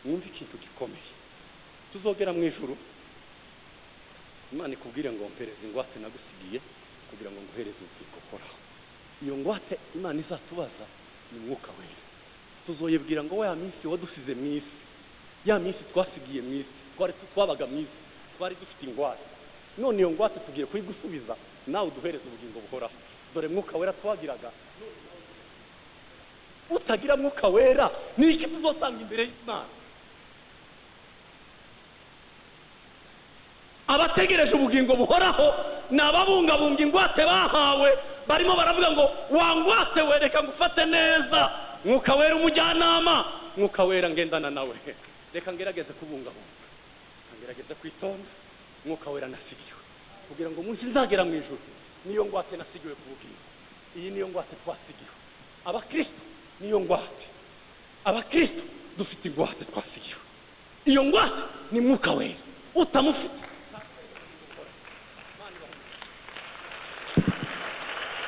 Mwumve ikintu gikomeye. Tuzogera mu ijuru, Imana ikubwire ngo mpereze ingwate nagusigiye kugira ngo nguhereze ubugingo buhoraho. Iyo ngwate Imana izatubaza ni Mwuka Wera. Tuzoyibwira ngo ya minsi wadusize mu isi, ya minsi twasigiye mu isi, twari twabaga mu isi, twari dufite ingwate. None iyo ngwate tugiye kuyigusubiza, nawe uduhereze ubugingo buhoraho. Dore Mwuka Wera twagiraga. Utagira Mwuka Wera ni iki tuzotanga imbere y'Imana? Abategereje ubugingo buhoraho ni ababungabunga ingwate bahawe. Barimo baravuga ngo wangwate we, reka ngufate neza. Mwuka Wera umujyanama, Mwuka Wera ngendana nawe, reka ngerageze kubungabunga, ngerageze kwitonda. Mwuka Wera nasigiwe kugira ngo umunsi nzagera mu ijuru, niyo ngwate nasigiwe ku bugingo. Iyi niyo ngwate twasigiwe Abakristo, niyo ngwate. Abakristo dufite ingwate twasigiwe. Iyo ngwate ni Mwuka Wera. Utamufite